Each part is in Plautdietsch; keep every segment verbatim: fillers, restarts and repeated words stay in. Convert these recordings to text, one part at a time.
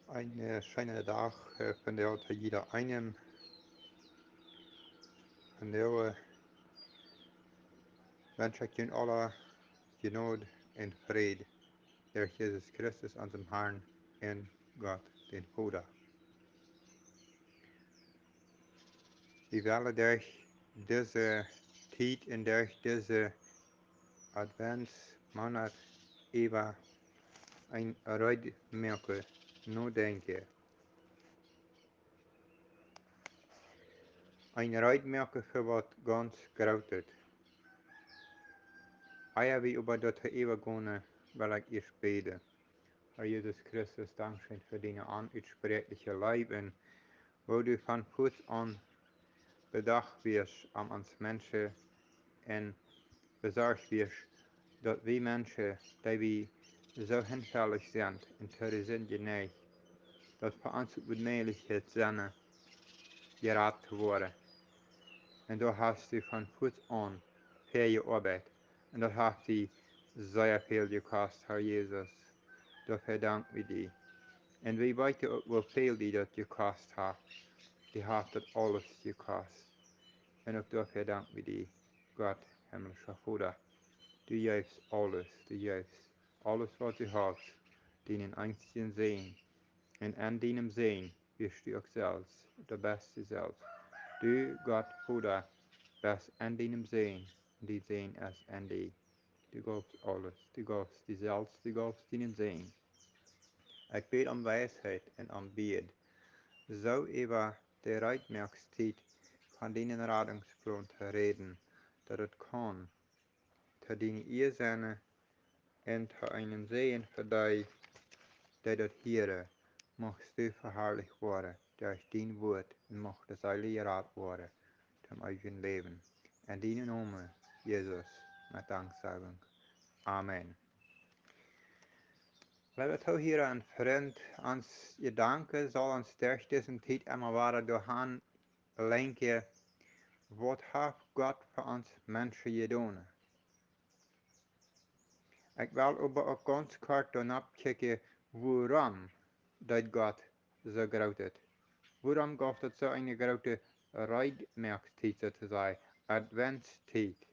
Een, äh, scheenen Dach, äh, vondoag to jieda eenem. Vondoag, äh, wensch ekj junt aule Jnod un Fräd derch Jesus Christus, onsen Harn, un Gott, dän Voda. Wie wellen derch dise Tiet un derch disen Adventsmoonat äwa een Reedmoaken nodenkjen. Een Reedmoaken fa waut gaunz Grootet. Ea wie oba doatoo äwagonen, well ekj ieescht bäden. Herr Jesus Christus, dankscheen fa diene onutsprieekjliche Leew un woo du von Fuaz aun bedocht wieescht om ons Menschen un besorcht wieescht, daut wie Menschen, dee wie soo hinfällich sent un to de Sind jeneicht, daut fa ons uk de Mäajlichkjeit sennen, jerat to woaren. Un doa hast du von Fuaz aun väa jeoabeit. Un daut haft die sea väl jekost, Herr Jesus. Doafäa dank wie die. Un wie weeten uk, woo väl die daut jekost haft. Die haft daut aules jekost. Un uk doafäa dank wie die, Gott, himmlischa Voda. Du jeefst aules, du jeefst aules, waut du hast, dienen eensjen Sän. Un en dienem Sän best du uk selfst, du best du selfst. Du, Gott, Voda, best en dienem Sän, un dien Sän es en die. Du jeefst aules, du jeefst die selfst, du jeefst dienen Sän. Ekj bäd om Weisheit un om Wead, soo äwa de Reedmoakstiet von dienen Radungsplon to räden, daut et kaun to diene Ea sennen un to eenen Sän fa dee, dee daut hieren, muchst du veharlicht woaren derch dien Wuat un mucht de Seel jerat woaren toom eewjen Läwen. En dienen Nomen, Jesus, met Danksagunk. Amen. Leewe Toohiera un Frind, ons Jedanken saul ons derch dise Tiet emma wada doahan lenkjen, waut haft Gott fa ons Menschen jedonen? Ekj well oba uk gaunz kort doano kjikjen, wuarom deed Gott soo Grootet? Wuarom jeef daut soo eene groote Reedmoakstiet, soo to sajen, Adventstiet?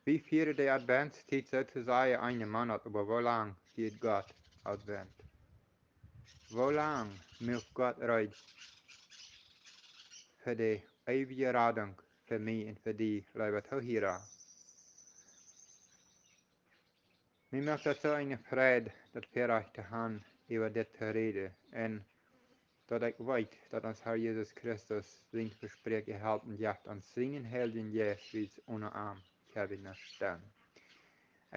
Wie fieren de Adventstiet soo to sajen eenen Moonat, oba woo lang fiert Gott Advent? Woo lang muak Gott reed fa de eewje Radunk fa mie un fa die, leewe Toohiera? Mie moakt daut soo eene Freid, daut Väarajcht to han, äwa dit to räden. Un daut ekj weet, daut ons Herr Jesus Christus sien Vespräakjen helt un jeft ons sienen Heiljen Jeist, wiels onen am kjenn wie nuscht doonen.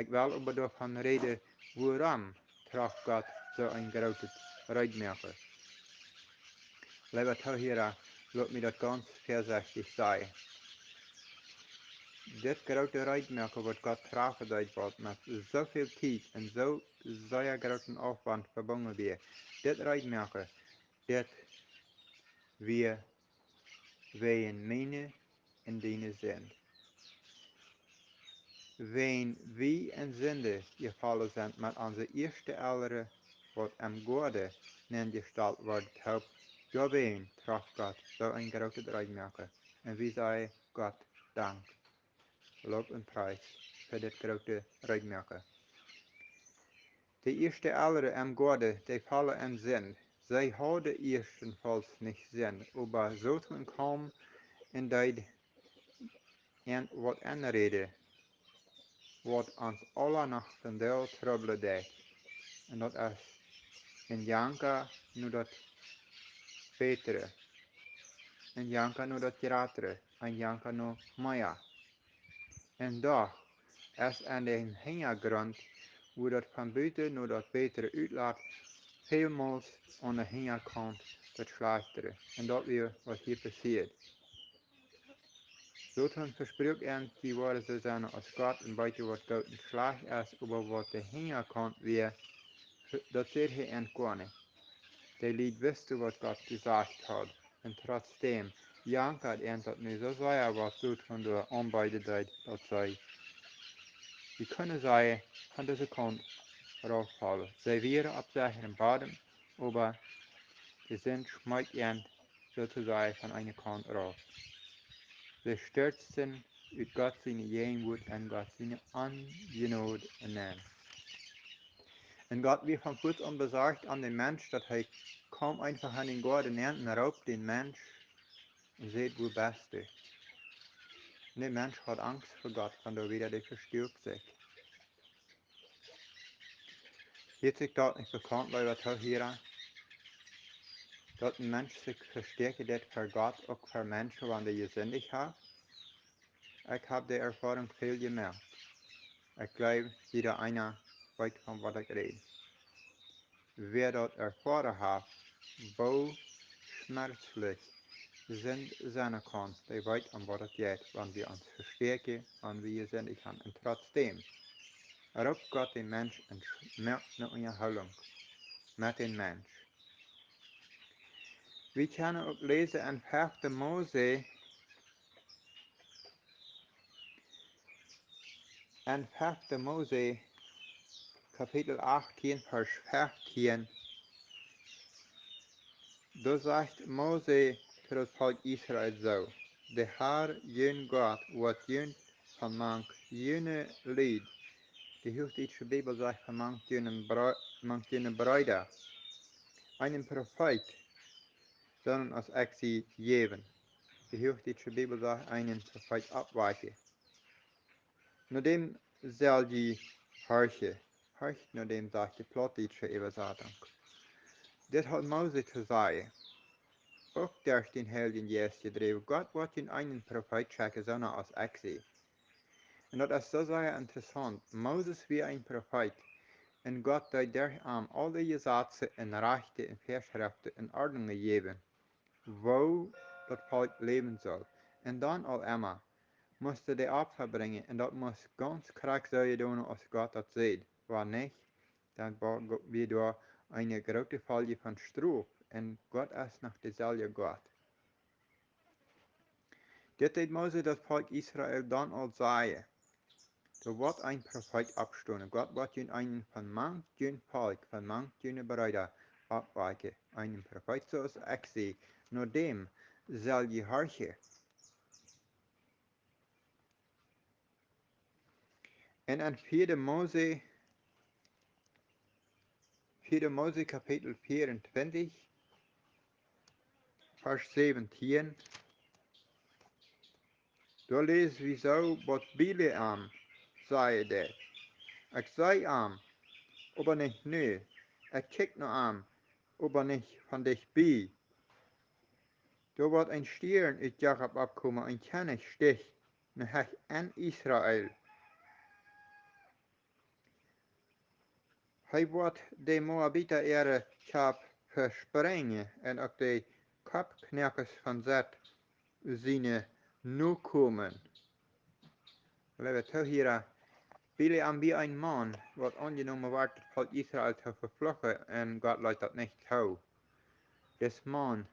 Ekj well oba doavon räden, wuarom trof Gott soo een grootet Reedmoaken. Leewe Toohiera, lot mie daut gaunz väasechtich sajen. Dit groote Reedmoaken, waut Gott trafen deed, waut met soo väl Tiet un soo sea grooten Aufwant vebungen wia, dit Reedmoaken, dit wia wäajen miene un diene Sind. Wäajen wie en Sind jefollen sent met onse ieeschte Elren, waut em Goaden nenjestalt worden, toop, doawäajen trof Gott soo een grootet Reedmoaken. Un wie sajen Gott Dank, Loff un Pries fa dit groote Reedmoaken. De ieeschte Elren em Goaden, dee follen en Sind. See hauden ieeschtenfauls nich Sind, oba Soton kaum un deed an waut enräden, waut ons aula noch vondoag trubblen deit. Un daut es een Janka no daut Bätre, een Janka no daut Jratre, een Janka no mea. Un doch es en dän Hinjagrunt, wua daut von buten no daut Bätre utlat, välmols aun de Hinjakaunt daut Schlajchtre. Un daut wia, waut hia passieed. Soton vesprakjt an, dee woaren soo sennen aus Gott un weeten, waut goot un schlajcht es, oba waut de Hinjakaunt wia, daut säd hee an goanich. Dee Lied wisten, waut Gott jesajcht haud, un trotsdäm jankad an daut nu soo sea, waut Soton doa aunbeeden deed, daut see, wie kjennen sajen, von dise Kaunt rauf faulen. See wieren opp secheren Bodem, oba de Sind schmeet an, soo to sajen, von eene Kaunt rauf. See stürzten ut Gott siene Jäajenwuat en Gott siene Onjnod nenn. Un Gott wia von fuaz aun besorcht om dän Mensch, daut hee kjeem eefach en dän Goaden nenn un roopt dän Mensch un säd: "Wua best du?" Un de Mensch haud Angst fa Gott, von doa wieda dee vestuak sikj. Hieet sikj daut nich bekaunt, leewe Toohiera, daut een Mensch sikj vestäakjen deit fa Gott, uk fa Menschen, wan dee jesindicht haben? Ekj hab de Erfoarunk väl jemoakt. Ekj jleew, jieda eena weet, von waut ekj räd. Wäa daut erfoaren haft, woo schmerzlich Sind sennen kaun, dee weet, om waut et jeit, wan wie ons vestäakjen, wan wie jesindicht haben. Un trotzdäm roopt Gott dän Mensch un sch-, moakt eene Unjahoolunk met dän Mensch. Wie kjennen uk läsen en fefte Mose, en fefte Mose, Kapitel achtieen, Varsch feftieen, doa sajcht Mose to daut Volkj Israel soo: "De Herr, jun Gott, woat junt von mank june Lied", de huachdietsche Bibel sajcht: "von mank june Bro-, mank june Breeda, eenen Profeet, soo aus ekj sie, jäwen." De huachdietsche Bibel sajcht: "eenen Profeet oppwakjen. No däm sell jie horchen." Horcht no däm, sajcht de plautdietsche Äwasatunk. Dit haud Mose to sajen. Uk derch dän Heiljen Jeist jedräwen. Gott woat junt eenen Profeet schekjen, soo aus ekj sie. Un daut es soo sea interessaunt. Moses wia een Profeet. Un Gott deed derch am aule Jesazen un Rajchten un Väaschreften un Ordnungen jäwen, woo daut Volkj läwen sull. Un dan aul emma musten dee Opfa brinjen, un daut must gaunz krakjt soo jedonen aus Gott daut säd. Wan nich, dan wa-, go-, wia doa eene groote Folj von Strof, un Gott es noch deselwja Gott. Dit deed Mose daut Volkj Israel dan aul sajen: "Doa woat een Profeet oppstonen. Gott woat junt eenen von mank jun Volkj, von mank june Breeda oppwakjen. Eenen Profeet, soo aus ekj sie. No däm sell jie horchen." Un en vieede Mose, vieede Mose Kapitel vieeuntwintich, Varsch säwentieen, doa läs wie soo, waut Bileam säd: "Ekj see am, oba nich nu. Ekj kjikj no am, oba nich von dicht bie. Doa woat een Stiern ut Jakob oppkomen, een Kjennich sticht ne Hecht en Israel. Hee woat de Moabita äare Kopp vesprenjen un uk de Koppknoakes von Set siene Nokomen." Leewe Toohiera, Bileam wia een Maun, waut aunjenomen wort, daut Volkj Israel to vefluchen, un Gott leet daut nich too. Dis Maun,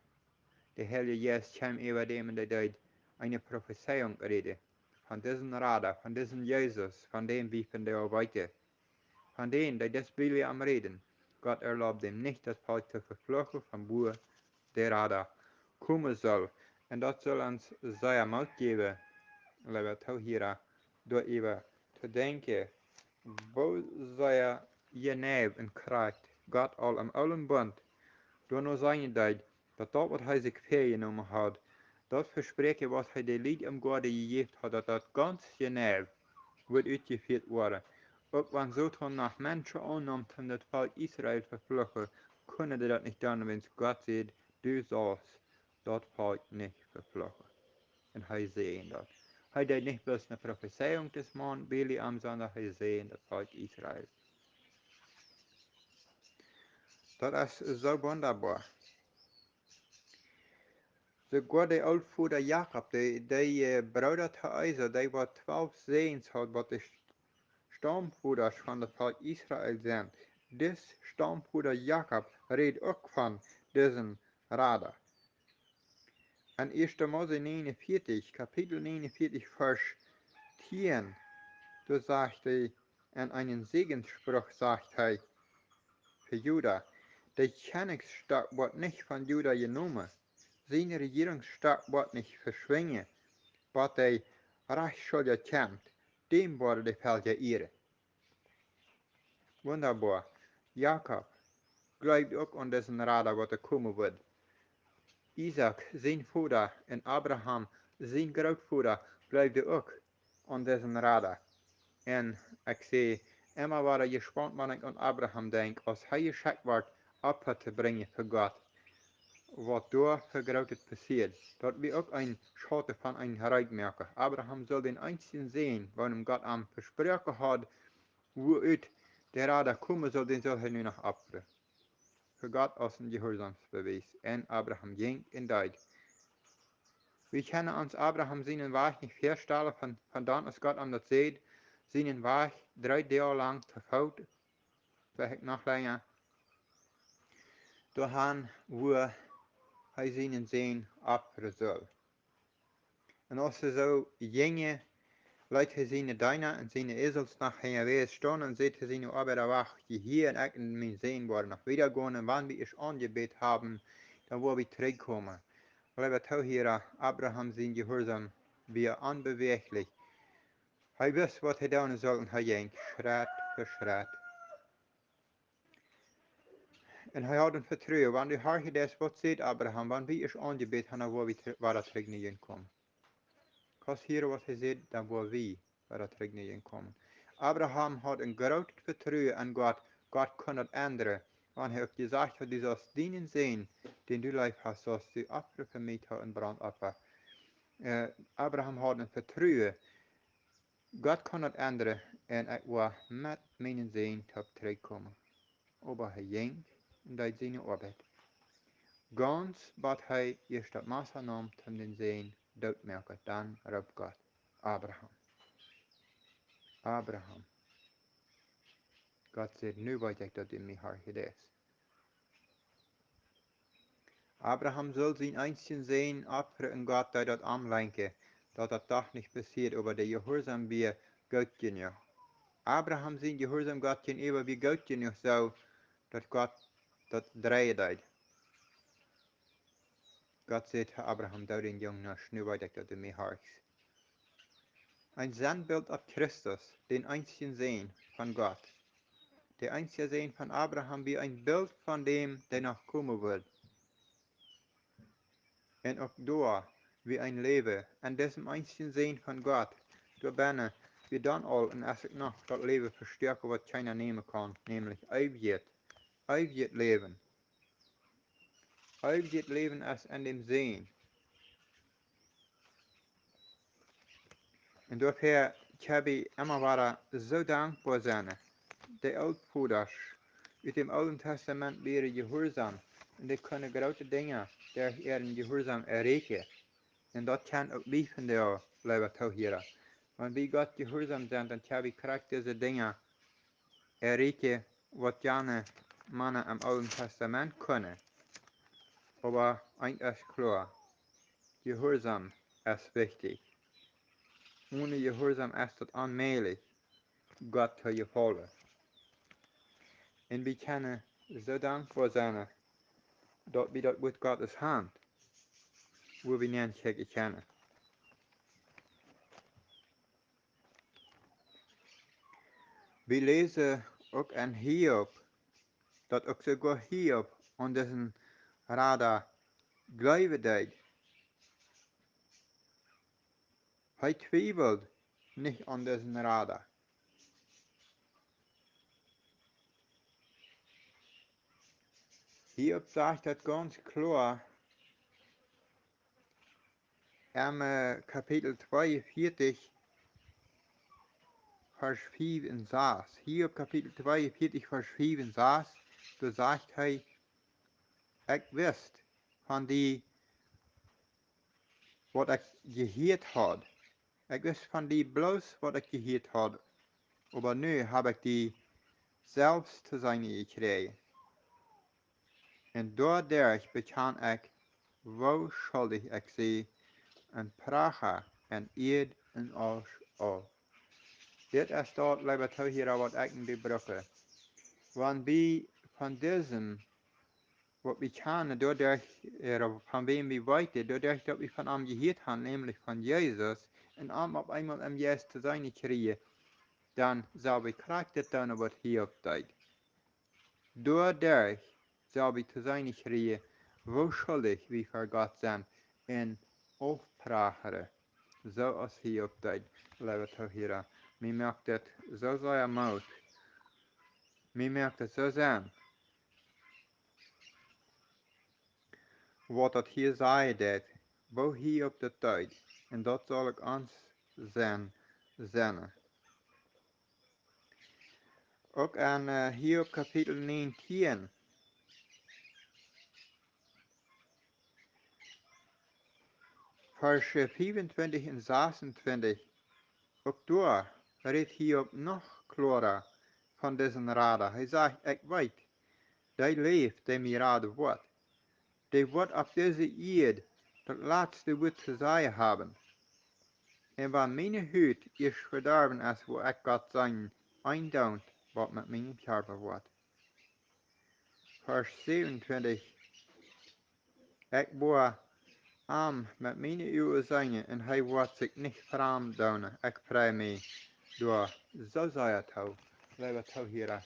de Heilje Jeist kjeem äwa däm un dee deed eene Profezeiunk räden von disen Rada, von disen Jesus, von däm wie vondoag weeten. Von däm, dee dis Bileam räden, Gott erlaubt däm nich, daut Volkj to vefluchen, von wua de Rada komen sull. Un daut sull ons sea Moot jäwen, leewe Toohiera, doaräwa to denkjen, woo sea jeneiw un krakjt Gott aul em oolen Bunt doano seenen deed, daut daut, waut hee sikj väajenomen haud, daut Vespräakjen, waut hee de Lied em Goaden jejäft haud, daut daut gaunz jeneiw wudd utjefieet woaren. Uk wan Soton noch Menschen aunneem, om daut Volkj Israel vefluchen, kunnen dee daut nich doonen, wiels Gott säd: "Du saust daut Volkj nich vefluchen." Un hee säajend daut. Hee deed nich bloos ne Profezeiunk, dis Maun Bileam, sonda hee säajend daut Volkj Israel. Daut es soo wundaboa. Soogoa de Ooltvoda Jakob, de, de, äh, Brooda to Esau, dee waut twalf Säns haud, waut de St-, Staumvodasch von daut Volkj Israel sent. Dis Staumvoda Jakob räd uk von disen Rada. En ieeschte Mose negenunvierzig, Kapitel negenunvierzig, Varsch tieen, doa sajcht hee: En eenen Säajenspruch sajcht hee fa Juda: De Kjennichsstock woat nich von Juda jenomen, sien Rejierungsstok woat nich veschwinjen, bat de Rajchtsschulja kjemt, däm woaren de Velkja ieren. Wundaboa. Jakob jleewd uk aun disen Rada, waut doa komen wudd. Isaak, sien Voda, un Abraham, sien Grootvoda, jleewden uk aun disen Rada. Un ekj sie emma wada jespaunt, wan ekj aun Abraham denkj, aus hee jeschekjt wort, Opfa to brinjen fa Gott. Waut doa fa Grootet passieed, daut wia uk een Schauten von een Reedmoaka. Abraham sull dän eensjen Sän, waut am Gott am vesproaken haud, wua ut de Rada komen sull, dän sull hee nu noch opfren. Fa Gott aus een Jehuarsaumsbewies. Un Abraham jinkj un deed. Wie kjennen ons Abraham sienen Wajch nich väastalen, von, von dan aus Gott am daut säd, sienen Wajch dree Doag lang to Foot, veleicht noch lenja, doahan, wua hee sienen Sän opfren sull. Un aus see soo jinjen, leet hee siene Deena un siene Esels noch hinjawäajes stonen un säd to siene Oabeida: Wacht jie hia, un ekj un mien Sän woaren noch wieda gonen, un wan wie ons aunjebät haben, dan woa wie trigjkomen. Leewa Toohiera, Abraham sien Jehuarsaum wia onbewäajlich. Hee wist, waut hee doonen sull, un hee jinkj Schrett fa Schrett. Un hee haud een Vetruen, wan du horchen deist, waut sajcht Abraham, wan wie ons aunjebät haben, dan woa wie tr-, wada trigj no junt komen. Kaust hieren, waut hee sajcht, dan woa wie wada trigj no junt komen. Abraham haud een grootet Vetruen aun Gott, Gott kunn daut endren. Wan hee uk jesajcht haud, du saust dienen Sän, dän du leef hast, saust du opfren fa mie to een Brauntopfa. Äh, Abraham haud een Vetruen, Gott kunn daut endren, un ekj woa met mienen Sän toop trigjkomen. Oba hee jinkj un deed siene Oabeit. Gaunz bat hee ieescht daut Massa neem, om dän Sän doot to moaken, dan roopt Gott: Abraham. Abraham. Gott sajcht: Nu weet ekj, daut du mie horchen deist. Abraham sull sienen eensjen Sän opfren un Gott deed daut omlenkjen, daut daut doch nich passieed, oba de Jehuarsaum wia goot jenuach. Abraham sien Jehuarsaum Gott jäajenäwa wia goot jenuach, soo daut Gott daut dreien deed. Gott säd to Abraham: Doo dän Jung nich, nu weet ekj, daut du mie horchst. Een Sennbilt opp Christus, dän eensjen Sän von Gott. De eensje Sän von Abraham wia een Bilt von däm, dee noch komen wudd. Un uk doa wia een Läwen en disen eensjen Sän von Gott. Doa bennen wia dan aul, un es uk noch, daut Läwen vestoaken, waut kjeena nämen kaun, nämlich eewjet, eewjet Läwen. Eewjet Läwen es en däm Sän. Un doafäa kjenn wie emma wada soo dankboa sennen. De Ooltvodasch ut däm Oolen Testament wieren jehuarsaum, un dee kunnen groote Dinja derch äaren Jehuarsaum erreichen. Un daut kjenn uk wie vondoag, leewa Toohiera. Wan wie Gott jehuarsaum sent, dan kjenn wie krakjt dise Dinja erreichen, waut jane Mana em Oolen Testament kunnen. Oba eent es kloa: Jehuarsaum es wichtich. One Jehuarsaum es daut onmäajlich, Gott to jefaulen. Un wie kjennen soo dankboa sennen, daut wie daut Wuat Gottes han, wua wie nenkjikjen kjennen. Wie läsen uk en Hiob, daut uk soogoa Hiob aun disen Rada jleewen deed. Hee twieweld nich aun disen Rada. Hiob sajcht daut gaunz kloa, em, äh, Kapitel tweeunvieetich, Varsch fief un sas. Hiob Kapitel tweeunvieetich, Varsch fief un sas, doa sajcht hee: Ekj wist von die, waut ekj jehieet haud. Ekj wist von die bloos, waut ekj jehieet haud, oba nu hab ekj die selfst to seenen jekjräajen. Un doaderch bekjan ekj, woo schuldich ekj sie, un pracha un Ieed un Ausch aul. Dit es daut, leewe Toohiera, waut ekj un du brucken. Wan wie von disen, waut wie kjanen, doaderch, äh, von wäm wie weeten, doaderch daut wie von am jehieet haben, nämlich von Jesus, un am opp eemol em Jeist to seenen kjrieen, dan sell wie krakjt dit doonen, waut hee uk deed. Doaderch sell wie to seenen kjrieen, woo schuldich wie ver Gott sent, un aufprachren, soo aus hee uk deed, leewe Toohiera. Mie moakt daut soo sea Moot. Mie moakt daut soo Senn, waut daut hia sajen deit, woo hee uk daut deed. Un daut saul uk ons sennen, sennen. Uk aun, äh, Hiob Kapitel näajentieen, Varsch fiefuntwintich un sasuntwintich. Uk doa rät Hiob noch kloara von disen Rada. Hee sajcht: "Ekj weet, dee läft, dee mie raden woat. Dee woat opp dise Ieed daut latste Wuat to sajen haben. Un wan miene Hut ieescht vedorwen es, woa ekj Gott seenen, eendaunt waut met mienen Kjarpa woat." Varsch säwenuntwintich: "Ekj woa am met miene Uagen seenen, un hee woat sikj nich framd doonen. Ekj frei mie doa soo sea too." Leewe Toohiera,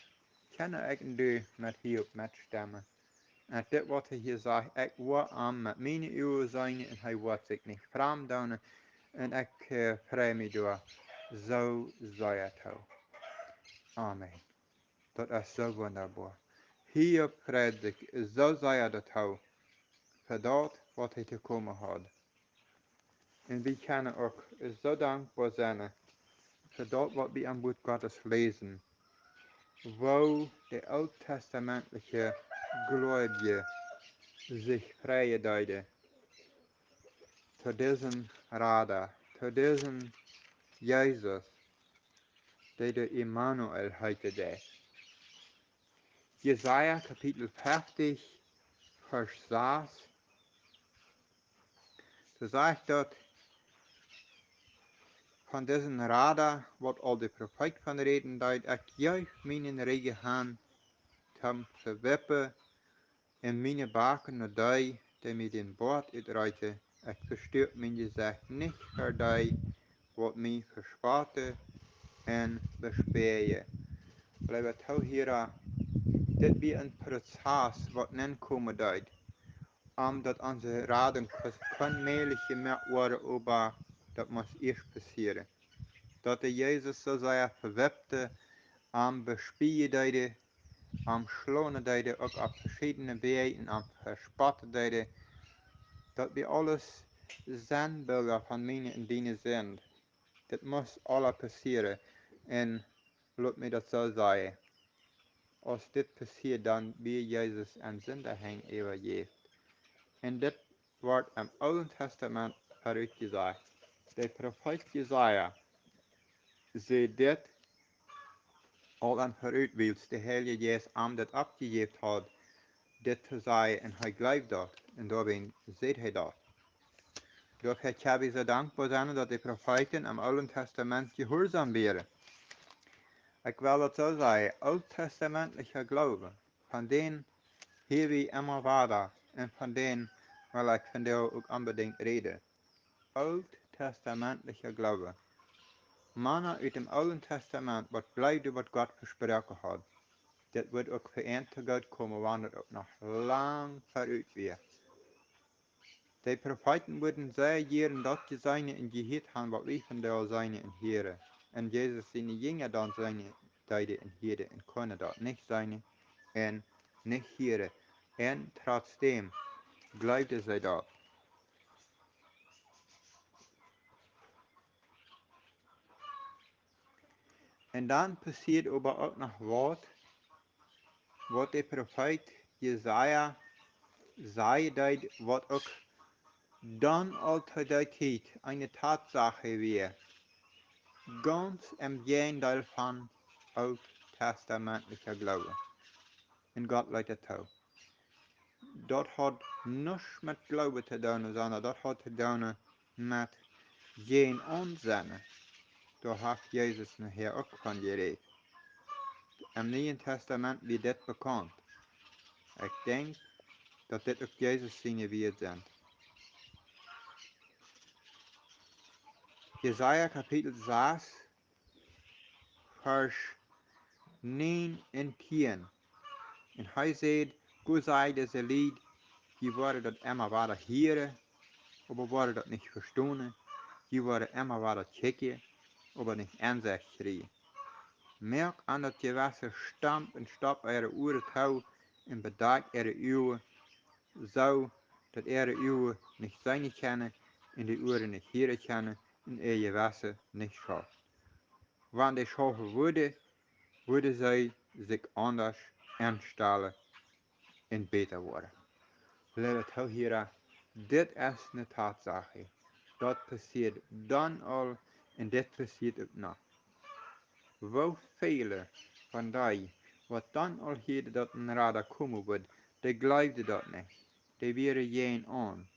kjenn ekj un du met Hiob metstemmen? Un dit, waut hee hia sajcht: "Ekj woa am met miene Uagen seenen, un hee woat sikj nich framd doonen. Un ekj, äh, frei mie doa soo sea too." Amen. Daut es soo wundaboa. Hiob freid sikj soo sea doatoo, fa daut, waut hee to komen haud. Un wie kjennen uk soo dankboa sennen fa daut, waut wie aum Wuat Gottes läsen, woo de oolttestamentliche Gleubje sikj freien deeden to disen Rada, to disen Jesus, dee de Immanuel heeten deed. Jesaja Kapitel feftich, Varsch sas. Doa sajcht daut von disen Rada, waut aul de Profeet von räden deed: "Ekj jeef mienen Rigjen han toom vewippen, un miene Backen no dee, dee mie dän Boat utreeten. Ekj vestuak mien Jesecht nich ver dee, waut mie vespotten un bespäajen." Leewe Toohiera, dit wia een Prozess, waut nenkomen deed, om daut onse Radunk kunn mäajlich jemoakt woaren, oba daut must ieescht passieren. Daut de Jesus soo sea vewippen, am bespäajen deeden, am schlonen deeden, uk opp veschiedne Wäaj, un am vespotten deeden, daut wia aules Sennbilda von miene un diene Sind. Dit must aula passieren. Un lot mie daut soo sajen: aus dit passieed, dan wia Jesus aun Sinda äwajäft. Un dit woat em Oolen Testament verut jesajcht. De Profeet Jesaja säd dit aul aun verut, wiels de Heilje Jeist am dit oppjejäft haud, dit to sajen, un hee jleewd daut, un doawäajen säd hee daut. Doafäa kjenn wie soo dankboa sennen, daut de Profeeten em Oolen Testament jehuarsom wieren. Ekj well daut soo sajen: oolttestamentlicha Gloowen, von dän hia wie emma wada, un von dän well ekj vondoag uk onbedinjt räden. Oolttestamentlicha Gloowen. Mana ut dem Oolen Testament, waut jleewden, waut Gott vesproaken haud, dit wudd uk fa an to goot komen, wan daut uk noch lang verut wia. De Profeeten wudden sea jieren daut jeseenen un jehieet han, waut wie vondoag seenen un hieren. Un Jesus siene Jinja dan seenen, deeden un hieren, un kunnen daut nich seenen un nich hieren. Un trotsdäm jleewden see daut. Un dan passieed oba uk noch waut, waut de Profeet Jesaja sajen deed, waut uk dan aul to dee Tiet eene Tatsache wia, gaunz em Jäajendeel von oolttestamentlicha Gloowen. Un Gott leet daut too. Daut haud nuscht met Gloowen to doonen, sonda daut haud to doonen met jäajenaun sennen. doa haft Jesus nohäa uk von jerät. Em Nieen Testament wia dit bekaunt. Ekj denkj, daut dit uk Jesus siene Wieed sent. Jesaja Kapitel sas, Varsch näajen un tieen. Un hee säd: Go saj dise Lied, jie woaren daut emma wada hieren, oba woaren daut nich vestonen. Jie woaren emma wada kjikjen, oba nich Ensecht kjrieen. Moakt an daut jewesse Stomp un stoppt äare Uaren too un bedakjt äare Uagen, soo daut äare Uagen nich seenen kjennen un de Uaren nich hieren kjennen un äa Jewessen nich schauft. Wan dee schaufen wudden, wudden see sikj aundasch enstalen un bäta woaren. Leewe Toohiera, dit es ne Tatsache. Daut passieet dan aul un dit passieet uk noch. Woo väle von dee, waut dan aul hieeden, daut een Rada komen wudd, dee jleewden daut nich. Dee wieren jäajenaun.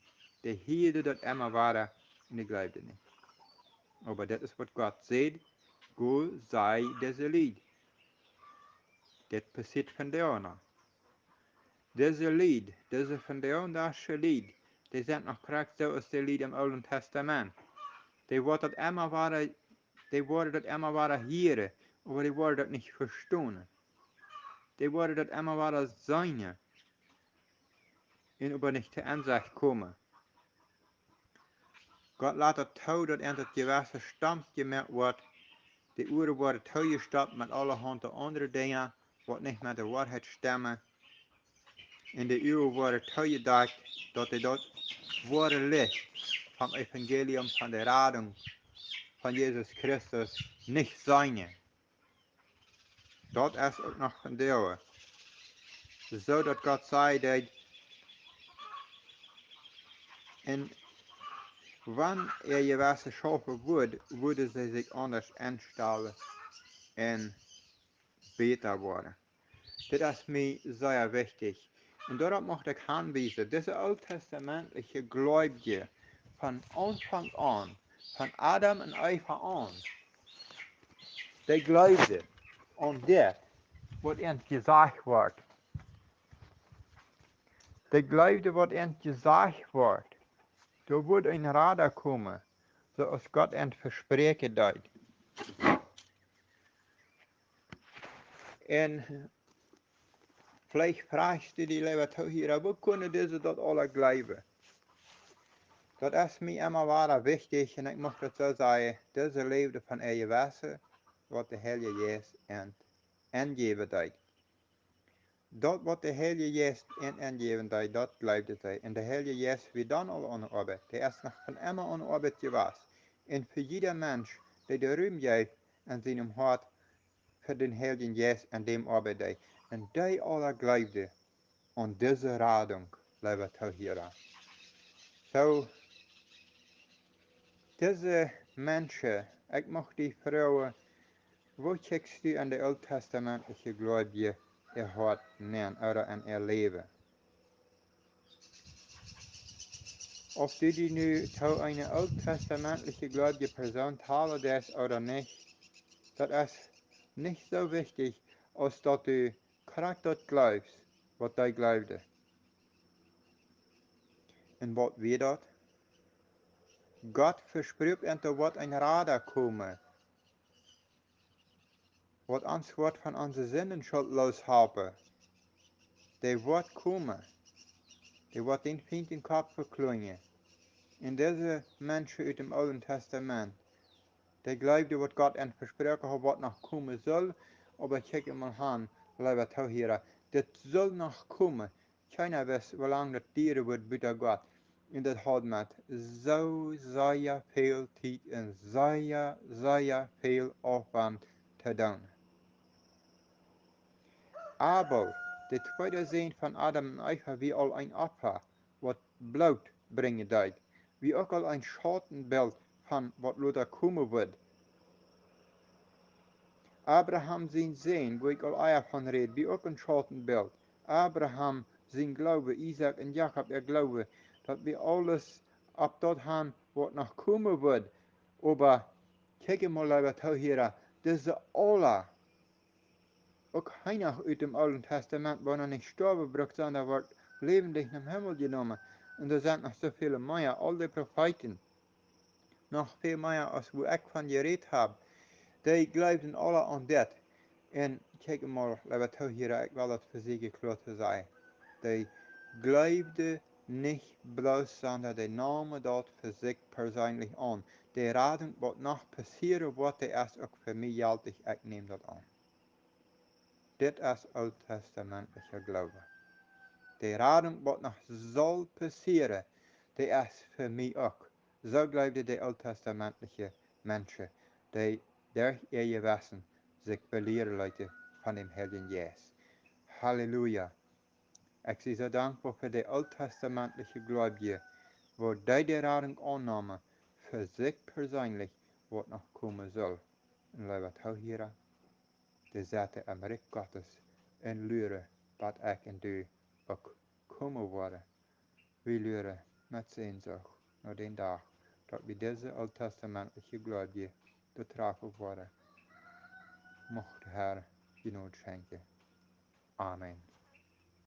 Dee hieeden daut emma wada un dee jleewden nich. Oba dit es waut Gott sajcht: Go saj dise Lied. Dit passieet vondoag noch. Dise Lied, dise vondoagdasche Lied, dee sent noch krakjt soo aus de Lied em Oolen Testament. Dee woaren daut emma wada, dee woaren daut emma wada hieren, oba dee woaren daut nich vestonen. Dee woaren daut emma wada seenen un oba nich to Ensecht komen. Gott lat daut too, daut an daut Jewessen stomp jemoakt woat. De Uaren woaren toojestoppt met aulahaunt aundre Dinja, waut nich met de Woarheit stemmen. Un de Uagen woaren toojedakjt, daut dee daut woare Licht vom Evangelium, von de Radunk von Jesus Christus nich seenen. Daut es uk noch vondoag. Soo daut Gott sajcht, daut un wan äa Jewessen schaufen wudd, wudden see sikj aundasch enstalen un bäta woaren. Dit es mie sea wichtich. Un doaropp mucht ekj hanwiesen, dise ooltestamentliche Jleewje von Aunfank aun, von Adam un Eva aun, dee jleewden aun dit, waut an jesajcht woat. Dee jleewden, waut an jesajcht woat. Doa wudd een Rada komen, soo aus Gott an vespräakjen deed. Un veleicht frajchst du die, leewe Toohiera, woo kunnen dise daut aula jleewen? Daut es mie emma wada wichtich, un ekj mucht daut soo sajen, dise läwden von äa Jewessen, waut de Heilje Jeist an enjäwen deed. Daut, waut de Heilje Jeist an enjäwen deed, daut jleewden see. Un de Heilje Jeist wia dan aul aun de Oabeit. Dee es noch von emma aun de Oabeit jewast. Un fa jieda Mensch, dee de Rum jeef en sienem Hoat fa dän Heiljen Jeist, aun däm oabeit dee. Un dee aula jleewden aun dise Radunk, leewe Toohiera. Soo, dise Menschen, ekj mucht die froagen, woo kjikjst du en de ooltestamentliche Jleewje äa Hoat nenn ooda en äa Läwen? Auf du die nu to eene ooltestamentliche jleewje Persoon talen deist ooda nich, daut es nich soo wichtich, aus daut du krakjt daut jleefst, waut dee jleewden. Un waut wia daut? Gott vesprakjt an, doa woat een Rada komen, waut ons woat von onse Sindenschult looshalpen. Dee woat komen. Dee woat dän Fient dän Kopp veklunjen. Un dise Menschen ut däm Oolen Testament, dee jleewden, waut Gott an vesproaken haud, waut noch komen sull, oba kjikj emol han, leewe Toohiera, dit sull noch komen. Kjeena wist, woo lang daut dieren wudd, bat Gott. Un daut haud met soo sea väl Tiet un sea, sea väl Aufwaunt to doonen. Abel, de tweede Sän von Adam un Eva, wia aul een Opfa, waut Bloot brinjen deed, wia uk aul een Schautenbilt von waut lota komen wudd. Abraham sien Sän, wua ekj aul ea von räd, wia uk een Schautenbilt. Abraham sien Gloowen, Isaak un Jakob äa Gloowen, daut wia aules opp daut han, waut noch komen wudd. Oba Kjikj emol, leewa Toohiera, dise aula, uk Henoch ut dem Oolen Testament, wua noch nich stoawen brukt, sonda wort läwendich nom Himmel jenomen. Un doa sent noch soo väl mea, aul de Profeeten, noch väl mea aus wua ekj von jerät hab, dee jleewden aula aun dit. Un kjikj emol, leewa Toohiera, ekj well daut fa sikj kloa to sajen. Dee jleewden nich bloos, sonda dee neemen daut fa sikj perseenlich aun. De Radunk, waut noch passieren woat, dee es uk fa mie jeltich, ekj näm daut aun. Dit es ooltestamentlicha Gloowen. De Radunk, waut noch saul passieren, dee es fa mie uk. Soo jleewden de ooltestamentliche Menschen, dee derch äa Jewessen sikj belieren leeten von däm Heiljen Jeist. Halleluja. Ekj sie soo dankboa fa de ooltestamentliche Gleubje, woo dee de Radunk aunneemen, fa sikj perseenlich, waut noch komen saul. Un leewa Toohiera, dee sitten em Rikj Gottes un luren, bat ekj un du uk komen woaren. Wie luren met Sehnsucht no dän Dach, daut wie dise ooltestamentliche Gleubje betrafen woaren. Mucht de Herr Jnod schenkjen. Amen.